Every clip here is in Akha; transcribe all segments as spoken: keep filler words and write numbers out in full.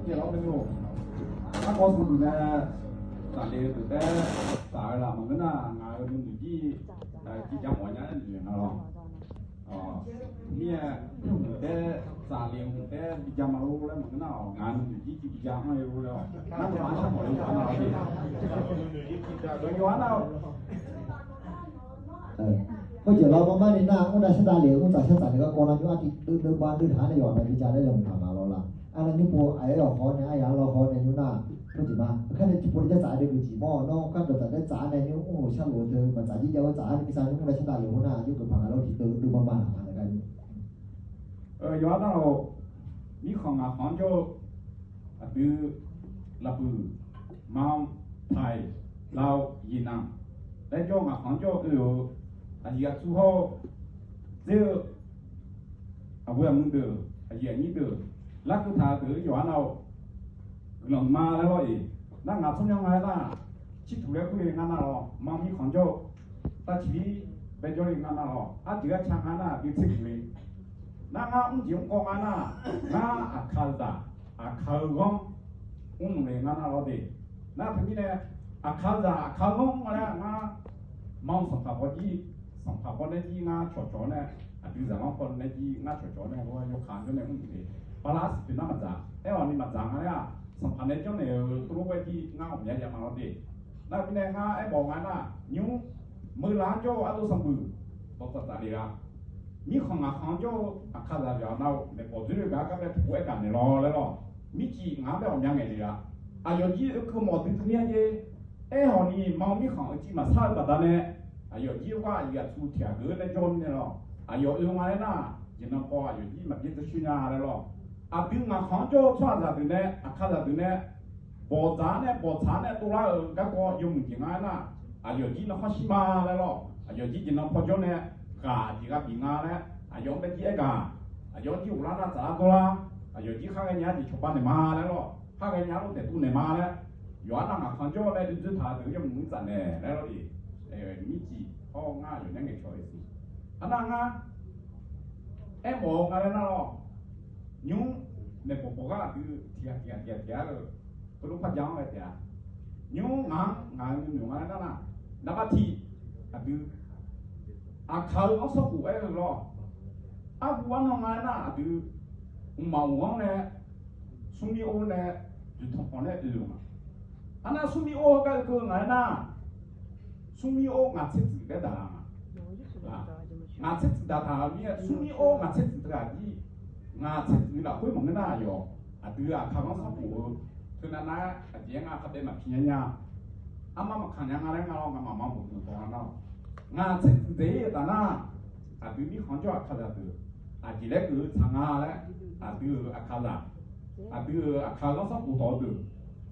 Aerkhawf, sanqbof nae safle-eu deuq taef-aer saf-eu laf maqngeur nar, ngaq-euq nuinoeq jir, tiqjav mawf nya-aer noeq nga lawr. Mir-aer, taef-aer safle-eu taef-aer bijav ma lor laer maqngeur nar-awq, ngaq-euq nuinoeq jir tiqjav anr-eu lor laer-awq. Nar maqshar mawf-eu yawqha nar-awq de. Yawqha nar-awq. Khoerjeq lawr, marmar ni nar, mr nav shar dav lef-eu mr tsaf shar tsaf ni garkawv nar nymr artiv deuvdeuv ba deuv taq-anr nae yawqha nav bijav laer laeqhmq taq ma lawr la. Arnav nymr pov aqyaer-awq haw-awr nae aryaq-anr law haw-awr nae nymr nar, khoerjeq ma. Kar nae tiqpov ni jar tsaf-a deuq jeq mawr-awq, nawr kar dawq tsaf daer tsaf-a nae nymr mr-euq sharlof-eu teu maqtsaf jir jav-eu tsaf-a nae, mirtsaq nymr mr nav shar dav lef-eu khoer nar aqjox geuf paq nga lawr, tiqdeuv deuv ba ma laf ma nae gar nymr. Yawqha nar-awq, mirkhanq ngaq khanq-anr jawr-eu aqdui, lafbuiq, manr, taiq, lau, yiqnan, laer jawr-eu ngaq khanq-anr jawr-eu oe-euq, aqyuif aqtsu hawr-eu, dzer-eu, aqghoe aqmuiq deuq, aqyuif aqnyir deuq, larkeuv taq-eu deuq-eu yawqha nar-awq, guiqlanq ma laer lawr-iq. Nar ngaq tsawrmyanr nga-aer nar, cirtuq laer kur-eu ngar nar-awq, manr mirkhanq jawr-eu, tavciq-ir bae jawr-eu ngar nar-awq, arjeuq arca nga nar aqdui tser guq le. Nar ngar mr jeq mr kawv nga nar, ngar aqkaqzaq, aqkaq-eu ghanr mrluf le ngar nar lawr de. Nar teumirnae, aqkaqzaq aqkaq-eu ghanr nga laer ngar, manr sanqpaq baw jir, sanqpaq baw nae jir ngar cawqcawq-awr nae, aqdui zaqlanr baw nae jir ngar cawqcawq-awr nae, yawkaq jawr nae mrluf le. Bala arsiq pyeuf nar maqdzaq, aer-awq ni maqdzaq nga laer-aq, sanqpaq nae janrnaeq-euq teulof ghae jir ngar ghawqmya ya ma lawr de. Nar mirnae ngar aermawf nga nar, nymr, meuqlaf-anr jawr-eu ardov sanqbuiq, dawqtsaf tsaf le-a. Mirkhanq ngaq khanq-anr jawr-eu aqkaqzaq yawqha nar-awq, maeqbawq dzoer-eu gaq-anr gar bae tiq pov-aer gaq naeq lawr laer lawr. Mircif ngaq-anr bae ghawqmya ngaeq le-a. Aqyawf jir oekeuv mawf dui teu mir-a jer. Aerkhawf ni, manr mirkhanq-euq civ maqsar-eu baqdanae, aqyawf jir-eu gar aqyuif aqtsu tiq ghaq geuf-eu nae jawr-eu mirnae lawr. Aqyawf oe nga laer nar, jeq nan paw aqyawf jir maqbyaer dzarshuir nya laer lawr. Aqdui ngaq khanq-anr jawr-eu tsawrhaqzaq deuq nae, aqkaqzaq deuq nae, bawqdzaq-anr nae bawqtsaq-anr nae dovlar-euq garkawv yawmuiq jeq nga aernar, aqyawf jir narkhanr shir ma laer lawr. Aqyawf jir jeq nan paw jawr nae, ghaq jeq gha bif nga laer, aqyawf-anr bae jir aer gaq, aqyawf-anr jir ghoflar nar tsaflar dawrlar, aqyawf jir khar ghaenya-ar jeq cawba naeq ma laer lawr, khar ghaenya-ar lof daef tuv naeq ma laer, yawqha nar ngaq khanq jawr nae dzoer taq-eu deuq yawmuiq mr tsaf naeq laer lawr-iq. Mircif hawr-eu ngar aqyawf nae ngaeqcawq-eu siq. Arnar ngar aermawf-eu nga laer nar lawr. Nymr, maeqbawq bawq gar aqdui tiq ghaq tiq ghaq tiq ghaq tiq ghaq-eu, heulof par ja-anr ghae taef-a. Nymr ngaq-anr ngaq-euq nuinoeq nga laer nar nar, naqbav tiq, aqdui, aqkaq-eu ghanr sanrkhof aer-eu lawr. Arhu arnan nga laer nar aqdui, mqmaq mq-anr nae, smrmir or nae, dzoeqtanq panq nae oe-euq ma. Arnar smrmir or-eu gar oekeuv nga laer nar, smrmir or ngaq tser tsuif taef-aer daq-a ma. Ngaq tser tsuif daqtaq-euq mir-aer, smrmir or ngaq tser tsuif teughaq jir, ngaq tser tsuif lafkhoer maqngeur nar aqyawf, aqdui aqkaq ghanr sanrkhof-eu, teunav nav-aer aqjeq-aer ngar khardaef maqpi nya nya. Armar maqkaq nya nga laer nga lawr, ngamaf maqmuiq muiq tawq nga nar-awq. Ngaq tser tsuif dzaeq-ir-eu taf nar, aqdui mirkhanq jawr aqkaqzaq deuq, aqjeq laer geuf-eu tsaq nga laer, aqdui-euq aqkaqzaq, aqdui-euq aqkaq ghanr sanrkhof tawq-eu deuq,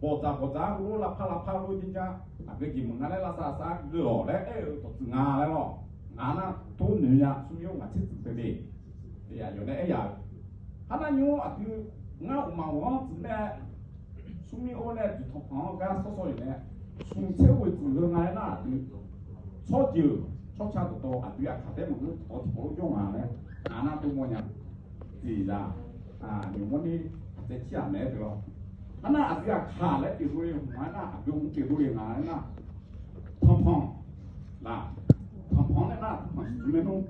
bawqdzaq bawqdzaq-ar heulof lavpar lavpar lof janrjar, aqgeu jeq meuq nga laer lavsav lavsav-ar geu-awq laer aer-eu dawqtsuif nga laer lawr. Ngaq nar tov noeq nya, smrmir or ngaq tser tsuif teu le. Aqyawf nae aer yaf-euq. Arnar nymr aqdui, ngar uqmaq uq-anr tsuif nae, smrmir or nae dzoeqtanq panq-anr gar sawr sawr-iq nae, smq tser ghoeq tsuif heu nga laer nar aqdui, tsawrjeuq tsawrca dawqtawv aqdui aqkaq taef maqngeur, tawq tiqpawf lof jawr nga laer, ngaq nar tov mawr nya. Tiqzaq, nymq mawr ni, aqtsaev tir-aq maeq-aer deuq lawr. Arnar aqdui aqkaq laer pyeuf dov le hmq nga nar, aqdui hmq pyeuf dov le nga laer nar, tanqpanq, laq, tanqpanq-anr nae nar tanqpanq siqdzmr maernmr,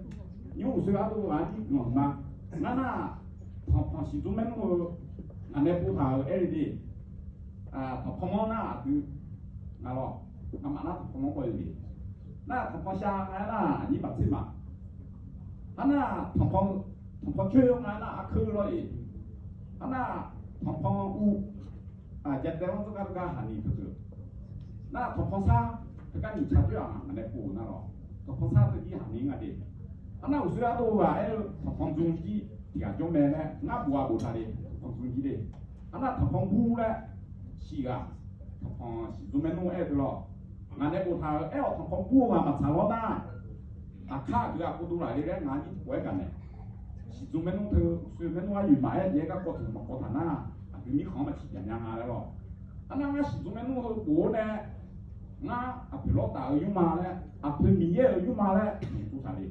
nymr uqshoe ardov ghaq-anr jir guiqlanq ma. Ngar nar, tanqpanq siqdzmr maernmr-eu, ngaq nae boftaq-euq aer le de. Tanqpanq manr nar aqdui, ngaq lawr, ngamaf nar tanqpanq manr kawv le. Nar tanqpanq shav nga aer nar aqnyir baqtser ma. Arnar tanqpanq, tanqpanq coer nga aer nar arkeur lawr-iq. Arnar tanqpanq uv, jadae-anr tawrgar tawrgar haq ni teu deuq. Nar tanqpanq sar, teugar nyiq ca coer-aq ngaq nae pov-eu nar lawr. Tanqpanq sar teu jir haq ni nga de. Arnar uqshoe ardov ghaq aer-eu tanqpanq dzm jir tiq ghaq jawr mae laer ngar bof-a boftaq le, tanqpanq dzm jir de. Arnar tanqpanq bur laer, siq ghaq, tanqpanq siqdzmr maernmr aer-eu deuq lawr. Ngaq nae boftaq-euq aer-awq tanqpanq bur-eu ghaq maqtsaq lawr nar, aqkar aqdui aqkov dov laf le laer ngaq nyir tiqpov-aer gaq naeq. Siqdzmr maernmr teu, uqshoe maernmr aryoeq maqaer jeq-aer garkawv tmq maqkawv taq nar, aqdui mirkhanq-anr maqciq jaq nya nga laer lawr. Arnar ngar siqdzmr maernmr heu bof-awr nae, ngar aqpoeq lawrtaf-euq nymrma laer, aqpoeq Miqyaer-euq nymrma laer, boftaq le.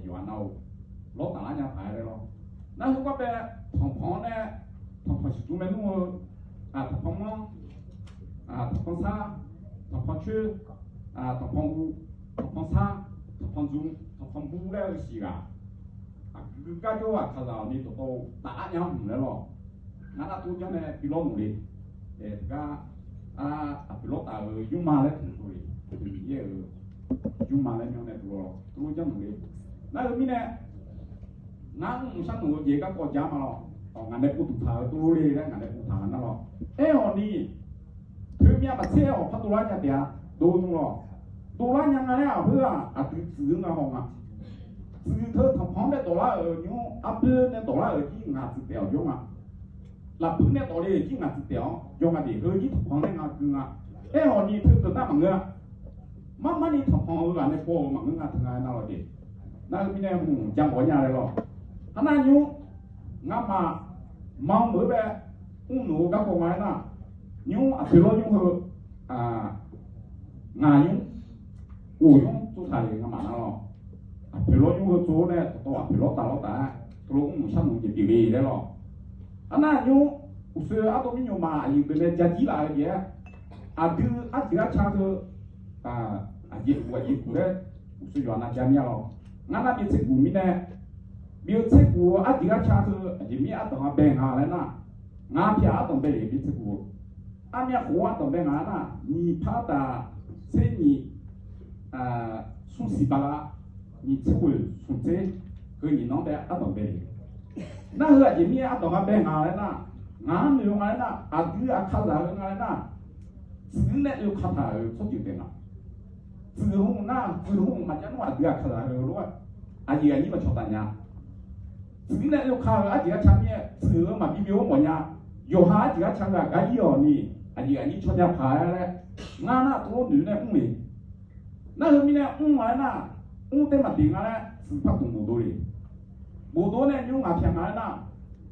Yawqha nar-eu, lawrtaf lar nya paq-aer laer lawr. Nar heugar bae, tanqpanq-anr nae, tanqpanq Siqdur maernmr-eu, tanqpanq manr, tanqpanq sar, tanqpanq coer, tanqpanq uv, tanqpanq sar, tanqpanq dzm, tanqpanq bur laer-eu siq ghaq, aqgeu gar jawr-eu Aqkaqzaq-awq ni dawqtawv taf-aer nya hmq laer lawq. Ngar nar tov janr nae bi lawr mq le. Gar, aqpoeq lawr taf-euq yurma laer tmq tov le. Miqyaer-euq yurma laer myanr nae tov lawr, tov janr mq le. Nar-eu mirnae, ngar mr mq sharnoeq-eu jeq garkawv ja ma lawq. Ngaq nae pov duq taq-eu tov le laer ngaq nae pov taq-eu nar lawq. Aer-awq ni, teumyav maqtser-awq par dovlar nya taef-a. Dov nmr lawq. Dovlar nya nga laer aqhoer-aq, aqdui tsuif-eu nga haw nga. Tsuif teu tanqpanq-anr nae dawqlar-euq nymr, arboer nae dawqlar-euq jir ngaq tsuif taef-awq jawr nga. Lafpuir nae dawq le-euq jir ngaq tsuif taef-awq jawr nga de, heu jir tanqpanq nae nga gui nga. Aer-awq ni teu deuq nar maqngeur-a. Marmar ni tanqpanq-eu ghaq nae baw-euq maqngeur nga teu nga aer nar lawq de. Nar-eu mirnae hmq ja mawf-awr nya laer lawq. Arnar nymr, ngamaf ma meuq-eu bae, mrnoeq-eu garkawv nga aer nar, nymr aqpoeq lawr nymr heu, ngaq nymr, of nymr tsov taq le ngamaf nar lawq. Aqpoeq lawr nymr heu tsov-awr nae dawqtawv aqpoeq lawr taf lawr taf-aer teulof mrnoeq sharnoeq jeq pyeuf le laer lawq. Arnar nymr, uqshoe ardov mir nymq ma aqyuif deuq nae ja jir laf-eu jeq-aer, aqdui arjeuq arca heu, aqjeq uq aqjeq kuq laer uqshoe yawqha nav ja mir-a lawq. Ngar nar bi tser guq mirnae, bi-eu tser guq-eu arjeuq arca heu aqjeq mir ardanq-a bae nga laer nar, ngar pyaq ardanq bae le bi tser guq-eu. Armyav khof ardanq bae nga nar, nyiq par taq tser nyiq, smr siq bala, nyiq tser ghoeq smq tser, heu nyiq nanr bae ardanq bae le. Nar heu aqjeq mir ardanq-a bae nga laer nar, ngaq-anr noeq-eu nga laer nar, aqdui Aqkaqzaq-eu nga laer nar, tsuif nae oe kataq-euq tsawrjeuq taef nga. Tsuif hmq nar, tsuif hmq maqjav nmr aqdui Aqkaqzaq-eu lof-aer, aqyuif aqnyir maqcawq taf nya. Tsuif nae oe ka-euq arjeuq arca mir-aer tsuif-eu maqbi byov-anr mawf nya. Yawqha arjeuq arca-eu aqgar ir-awq ni, aqyuif aqnyir caw nya paq-aer laer, ngar nar tov noeq nae mr le. Nar heu mirnae mr nga laer nar, mr taer maqdeq nga laer tsuif par dmq bof dov le. Bof dov nae nymr ngaq pyaq nga laer nar,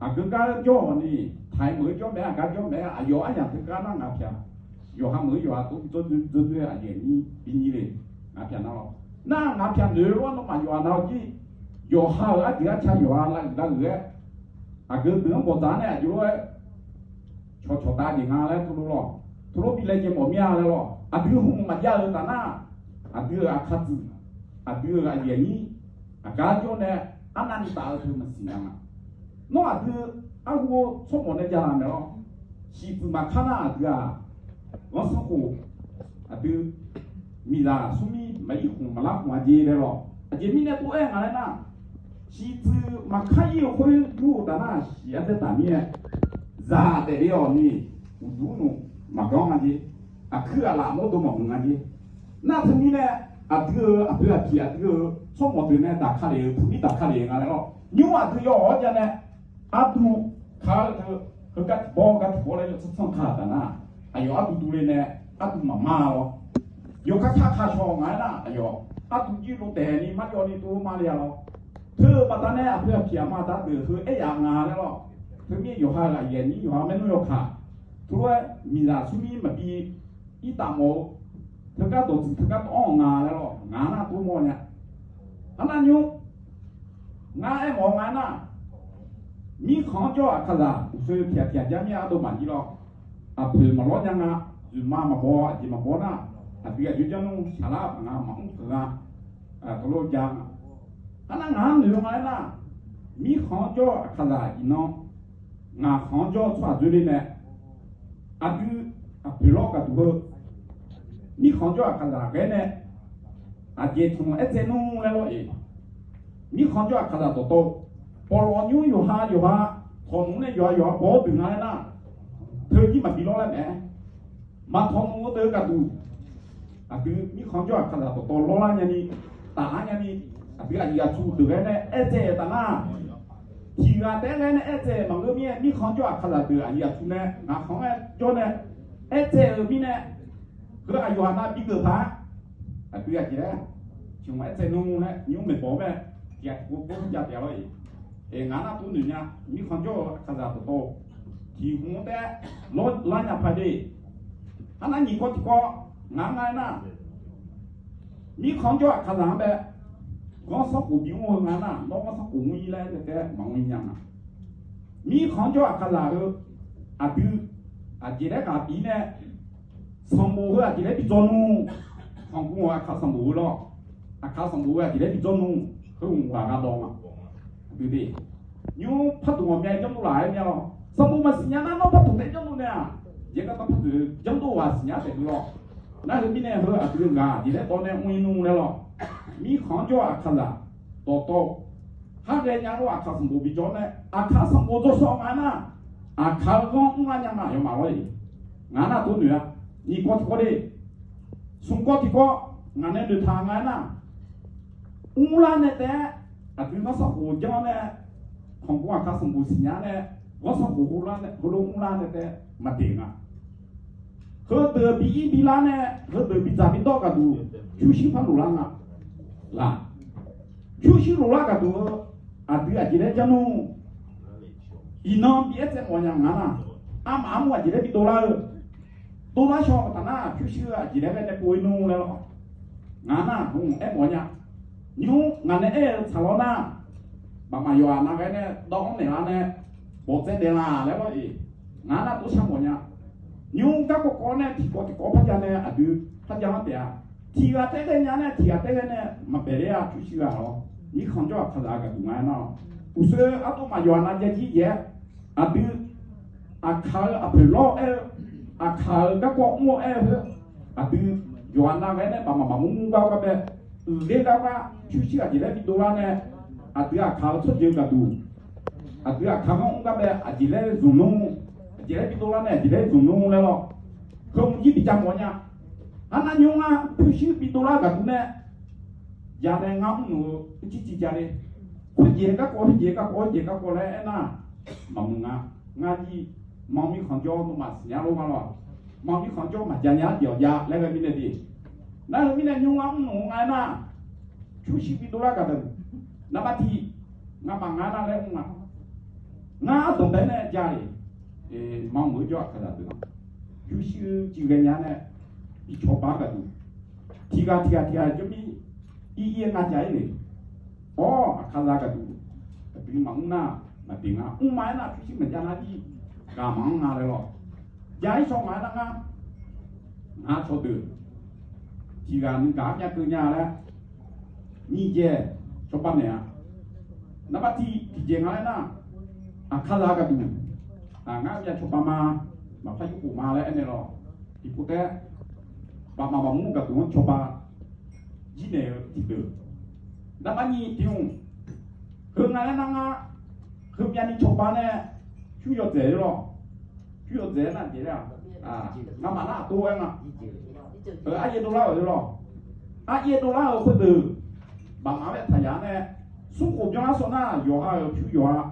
aqgeu gar jawr-awq ni, taq-aer meuq-eu jawr mae-aer aqgar jawr mae-aer aqyawf aryamq teugar nar ngaq pyaq. Yawqha meuq-eu yawqha tov dzawr dzawr dzoer aqyuif aqnyir bi nyir le. Ngaq pyaq nar lawq. Nar ngaq pyaq noeq lof-aer nawmaf yawqha nav-awr jir, yawqha-euq arjeuq arca yawqha lavuiq lavuiq-aer, aqgeu deuq-anr bawqdzaq nae aqjox lof-aer cawqcawq tav jeq nga laer teulof lawq. Teulof bi laejae mawf mir-a laer lawq. Aqdui hmq maqjav-euq taf nar, aqdui-euq aqkaq tsuif, aqdui-euq aqyuif aqnyir, aqgar jawr nae arnavni taf-eu teu maqsiq nya nga. Nawr aqdui arhu-eu tsawrmawf nae javlaq naeq-awr, siqtsuif maqkar nar aqdui-aq, ghanrsanrkhof, aqdui miqzaq smrmir maqir khmq maqlar khmq-a jeq laer lawq. Aqjeq mirnae tov-aer nga laer nar, siqtsuif maqkar ir-eu khoer yur-eu taf nar siq-aer dzaer taf mir-aer, zaq daefle-awq ni, uqduq nmq maqganr nga jeq, aqkuir aqlaf mawrdo maqmuiq nga jeq. Nar teumirnae, aqdui-euq aqpoeq aqpiq aqdui-euq tsawrmawf deuq nae daq ka lef-eu teumirnae daq ka lef-eu nga laer lawq. Nymr aqdui yawhawq-awr jav nae, arduv ka-eu teu, heugar tiqbawr gar tiqbawr laer yawtsanr tsanr ka-euq taf nar, aqyawf arduv duvle nae, arduv maqmar-a lawr. Yawkar kar ka shaw nga aer nar, aqyawf arduv jir lo taef ni marjawv ni tov mar le-a lawr. Teu-eu baqdanae aqpoeq aqpiq aqma aqda deuq heu aer yaf nga laer lawq. Teumirnae yawqha-euq aqyuif aqnyir yawqha maernmr yawkaq, teulof-aer miqzaq smrmir maqbi irtaf mawf-eu, teugar dawqtsuif teugar dawq-anr nga laer lawq. Ngaq nar tov mawr nya. Arnavnymr, ngar aermawf-eu nga aer nar, mirkhanq-anr jawr-eu Aqkaqzaq uqshoe tiqghaq tiqghaq jar mir-a ardov maqjir lawr. Aqpoeq maqlawr nya nga, dzoeqma maqbaw aqjeq maqbaw nar, aqdui aqjox janr nmr shaqlar paq nga maqmr peuq nga, tov lof ja nga. Arnar ngaq-anr noeq-eu nga aer nar, mirkhanq-anr jawr-eu Aqkaqzaq iqnan, ngaqkhanq-anr jawr-eu tsawrhaq dzoerler nae, aqdui aqpoeq lawr gaqduq heu, mirkhanq-anr jawr-eu Aqkaqzaq ghae nae, aqjeq tanq aertsaev nmr laer lawr-eq. Mirkhanq-anr jawr-eu Aqkaqzaq dawqtawv, pawqlawq nymr yawqha yawqha tawqnmr nae yawqha yawqha baw-awr duq nga aer nar, teu jir maqbi lawr laer mae. Maqtawqnmr-eu deuq gaqduq, aqdui mirkhanq-anr jawr-eu Aqkaqzaq dawqtawv lawrlar nyani, taflar nyani, aqdui aqyuif aqtsu deuq ghae nae aertsaev-euq taf nar, tiq ghaq taef-aer ghae nae aertsaev maqngeur mir-aer, mirkhanq-anr jawr-eu Aqkaqzaq deuq aqyuif aqtsu nae ngaqkhanq-anr jawr nae aertsaev-euq mirnae, heu aqyawf aqnav bi geuf paq-aer, aqdui aqjeq laer, tiq ghaq aertsaev nmr laer nymr maeqbawq-eu mae, tiq ghaq tiq ghaq bawr jav taef-a lawr-eq. Eq, ngaq nar tov noeq nya, mirkhanq jawr-eu Aqkaqzaq dawqtawv tiq hmq-anr taef-aer lawrlar nya paq de. Arnar nyiq kawv tiq kawv ngaq-anr nga aer nar, mirkhanq-anr jawr-eu Aqkaqzaq-anr bae ghanrsanrkhof bimr-eu nga aer nar, nawr ghanrsanrkhof mr-ir laer taef-aer maqmr nya nga. Mirkhanq-anr jawr-eu Aqkaqzaq-eu Aqdui aqjeq laer ghaq bif nae, sanqbof heu aqjeq laer bi dzaw nmr. Khanqgmr-eu aqkaq sanqbof heu lawr, aqkaq sanqbof heu aqjeq laer bi dzaw nmr. Heu hmq ghaq gha dawq nga. Aqdui de, nymr parduq ghawqmya janrdov laf-aer mya lawr. Sanqbof maqsiq nya nar, nawr parduq taef janrdov nae-aq, yaeq gardanr parduq janrdov ghaq siqnya taef-eu lawr. Nar heu mirnae heu aqdui ghaq jeq laer dawv nae mr-ir nmr laer lawr. Mirkhanq-anr jawr-eu aqkaqzaq dawqtawv, khar ghaenya-eu aqkaq sanqbof bi jawr nae, aqkaq sanqbof dzaw shaw nga aernar, aqkaq-eu ghanr mrlar nya nga yawmaf lawr-iq. Ngaq nar tov noeq-a. Nyiq kawv tiqkawv de, smq kawv tiqkawv, ngaq nae noeqtaq nga aernar, mrlar nae taef-aer, aqdui ghanr sanrkhof janr nae, khanqgmr aqkaq sanqbof siqnya nae, ghanr sanrkhof heulof mrlar nae taef-aer maqdeq nga. Heudeuq bi ir bi lar nae, heudeuq bi dzaq bi dawr gaqduq, pyurshuir par loflar nga. Laq, pyurshuir loflar gaqduq-eu, aqdui aqjeq laer janr nmr. Iqnan bi aer tsaev mawf nya nga nar, armaf armur aqjeq laer bi dovlar-eu, dovlar shaw taf nar, pyurshuir aqjeq laer ghae nae pov-ir nmr laer lawr. Ngaq nar hmq aer mawf nya. Nymr ngaq nae aer-eu tsaq lawr nar, baqmaq yawqghaq nav ghae nae dawv-anr naeqlar nae, bawqtsaev naeqlaf laer lawr-iq. Ngaq nar tov shar mawf nya. Nymr garkawv kawv nae tiqkawv tiqkawv parja nae aqdui parja-anr taef-a. Tiq ghaq taef ghae nya nae tiq ghaq taef ghae nae maqbaef ler-a. Pyurshuir ghaq lawr, mirkhanq jawr aqkaqzaq gaqduq nga aernar, uqshoe ardov maqyawf-a nav jae jir yaeq-aer, aqdui aqkaq-eu aqpoeq lawr-eu aer-eu, aqkaq-euq garkawv mr-eu aer-eu heu, aqdui yawqghaq nav ghae nae baqmaq maqmur mur gar gar bae, uiqler gar gar pyurshuir aqjeq laer bi dovlar nae, aqdui aqkaq-eu tsawrjeuq gaqduq, aqdui aqkaq ghanr mr gar bae aqjeq laer zmq nmr, aqjeq laer bi dovlar nae aqjeq laer zmq nmr laer lawr, heu mq jir bi ja mawf nya. Arnav nymr ngar pyurshuir bi dovlar gaqduq nae, ya nae ngar mrluf-eu ircir civ ja le. Khoerjeq garkawv, khoerjeq garkawv, khoerjeq garkawv laer aernar, maqmuiq nga. Ngar jir ma mirkhanq jawr nawmaf siqnya lor ngar lawr, ma mirkhanq jawr maqja nya-ar jeq-awq ja laer ghae mirnae de. Nar heu mirnae nymr ngar mrluf nga aernar, pyurshuir bi dovlar gaqdeuq, naqmaf tiq, ngamaf nga nar laer mr nga. Ngar ardanq bae nae ja-iq, ma meuq-eu jawr aqkaqzaq deuq-anr pyurshuir civ ghaenya nae bi cawba gaqduq, tiq ghaq tiq ghaq tiq ghaq jawr mir, ir ir-aer ngar ja-ir le. Awr, aqkaqzaq gaqduq, aqdui maqmr nar, maqdeq nga. Mrma aernar pyurshuir maqjav nar jir, ghaq maqanr nga laer lawr. Ja-ir shaw nga aernar ngar, ngar cawdeuq tiq ghaq nuigaq-anr myavkeuv nya laer, nyiq jeq cawba naeq-a. Naqmaf tiq tiqjeq nga laer nar, aqkaqzaq gaqduq, ngar myav cawba ma, maqpar yurkhof ma laer aernaeq lawr. Tiqpov taef-aer, baqmaq maqmur gaqduq-anr cawba jir naeq-eu tiqdeuq. Naqmaf nyiq tiq hmq, heu nga laer nar ngar, heumyavni cawba nae pyur yawdzaeq-eu lawr. Pyur yawdzaeq-aer nar jeq laer-aq, ngamaf nar aqtov-aer nga. Aryaer dovlar-euq lawr. Aryaer dovlar-euq khoerdeuq, baqmaq-anr bae taqyaq-ar nae, smrkhof byanlar shaw nar yawqha-euq pyur yawqha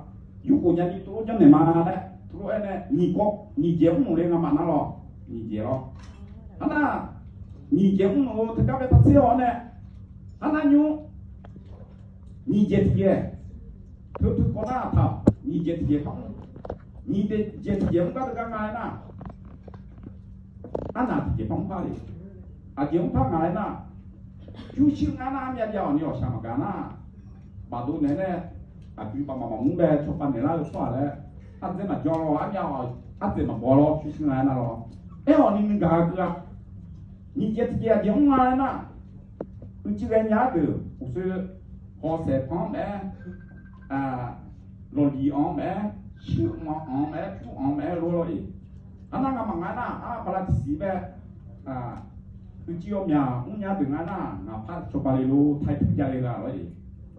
yurkhof nyani tov janrnaeq ma laer tov lof-aer nae nyiq kawv nyiq jeq mrluf le ngamaf nar lawr. Nyiq jeq lawr. Arnar, nyiq jeq mrluf-eu teugar bae par tser-awr nae, arnar nymr, nyiq jeq tiqjeq, teu teu kawv nar taq nyiq jeq tiqjeq par mr, nyiq jeq tiqjeq mr gar teugar nga aernar, arnaq tiqjeq par mr par le. Aqjeq mr par nga aernar, pyurshuir ngar nar myav jav-awq ni awqshaq maqgaq nar, baqdov naeq-aer nae, aqdui baqmaq maqmur bae cawba naeqlar-eu tsawrhaq laer, ardzae maqjawr lawr, armyav-awq, ardzae maqbaw lawr, pyurshuir nga aernar lawr. Aer-awq ni nuigaq-eu keuv-a. Nyiq jeq tiqjeq aqjeq mr nga aernar, uicuiv ghaenya-ar deuq uqshoe hawsaeq pan-anr maqaer, lawqliq anq-anr maqaer, shuir anq-anr maqaer, pyur anq-anr maqaer lor lawr-iq. Arnar ngamaf nga aernar, ar bala tiqsiq bae, uicuiv yawmyaq mrnya deuq nga aernar, ngaq par cawba le lor, tae pyur ja le la lawr-iq.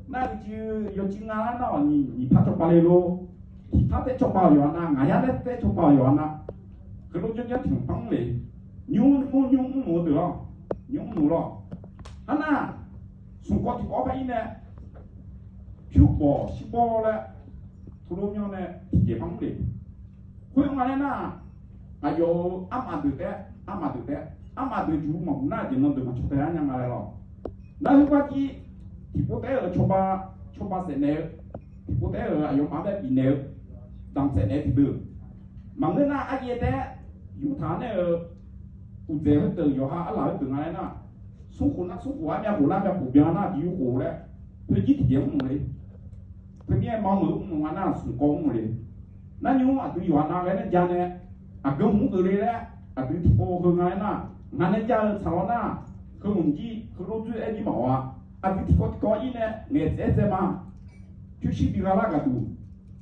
Nar uicuiv yawcuiv nga aernar-awq ni nyiq par cawba le lor. Tiq par taef cawba-awq yawqha nar, ngaq yar laer taef cawba-awq yawqha nar, heulof janrjanr tiq hmq par mr le. Nymr mr nymr mrluf-eu deuq lawr, nymr mrluf lawr. Arnar, smq kawv tiq kawv par ir nae, pyur bawq shir bawr laer, tov lof myanr nae tiqjeq par mr le. Khoer nga laer nar, aqyawf-euq armaf deuq taef, armaf deuq taef, armaf deuq juq maqhuq nar jeq nan deuq maqcawq tae-ar nya nga laer lawr. Nar heu gar jir, tiqpov taef-aer-euq cawba, cawba saef naeq-eu, tiqpov taef-aer-euq aqyawfmaf-anr bae bifnaeq-eu, damq saef naeq-eu tiqdeuq. Maqngeur nar aryaer taef-aer yurtaq nae-eu, uqdzaeq heudeuq yawqha arlaq heudeuq nga laer nar, smrkhof nar smrkhof, armyav khof nar myavkhof byan nar bi yurkhof laer, khoer jir tiqjeq mr mq le. Khoermir-aer ma meuq mr mq nga nar smq kawv mr mq le. Narnymr aqdui yawqha navghae nae ja nae, aqgeu hmq-anr keuvle laer aqdui tiqkawv heu nga aernar, ngaq nae ja-eu tsaq lawr nar, heu hmq jir heulof dzoer-aer jir maqawq-a. Aqdui tiqkawv tiqkawv-ir nae ngaeq tsaev-aer tsaev ma. Pyurshuir bi gha lar gaqduq,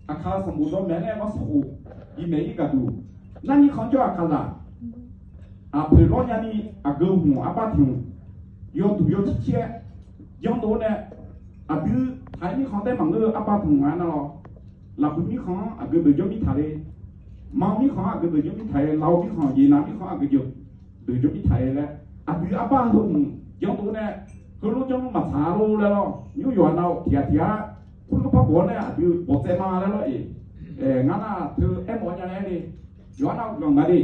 aqkaq sanqbof dawqmaeq nae ghanrsanrkhof bimaeq-ir gaqduq, narnymr khanqjawr aqkaqzaq aqpoeq lawr nyani aqgeu hmq arbar tiq hmq yawduq yawcir cir-aer janrdov nae, aqdui taq-aer mirkhanq taer maqngeur-eu arbar hmq nga aernar lawr, lafkhoeq mirkhanq-anr aqgeu deuq jawr mir taq le, ma mirkhanq-anr aqgeu deuq jawr mir taq le, laf-eu mirkhanq, yeqnav mirkhanq-anr aqgeu deuq jawr mir taq le laer, aqdui arbar heu hmq janrdov nae, heulof janr maqtsaq lor laer lawr, nymr yawqha nav-eu tiq ghaq tiq ghaq kurlof par bof-awr nae aqdui bawqtsaev ma laer lawr-iq. Ngar nar teu aermawf nya laer le, yawqha nav-eu guiqlanq nga le.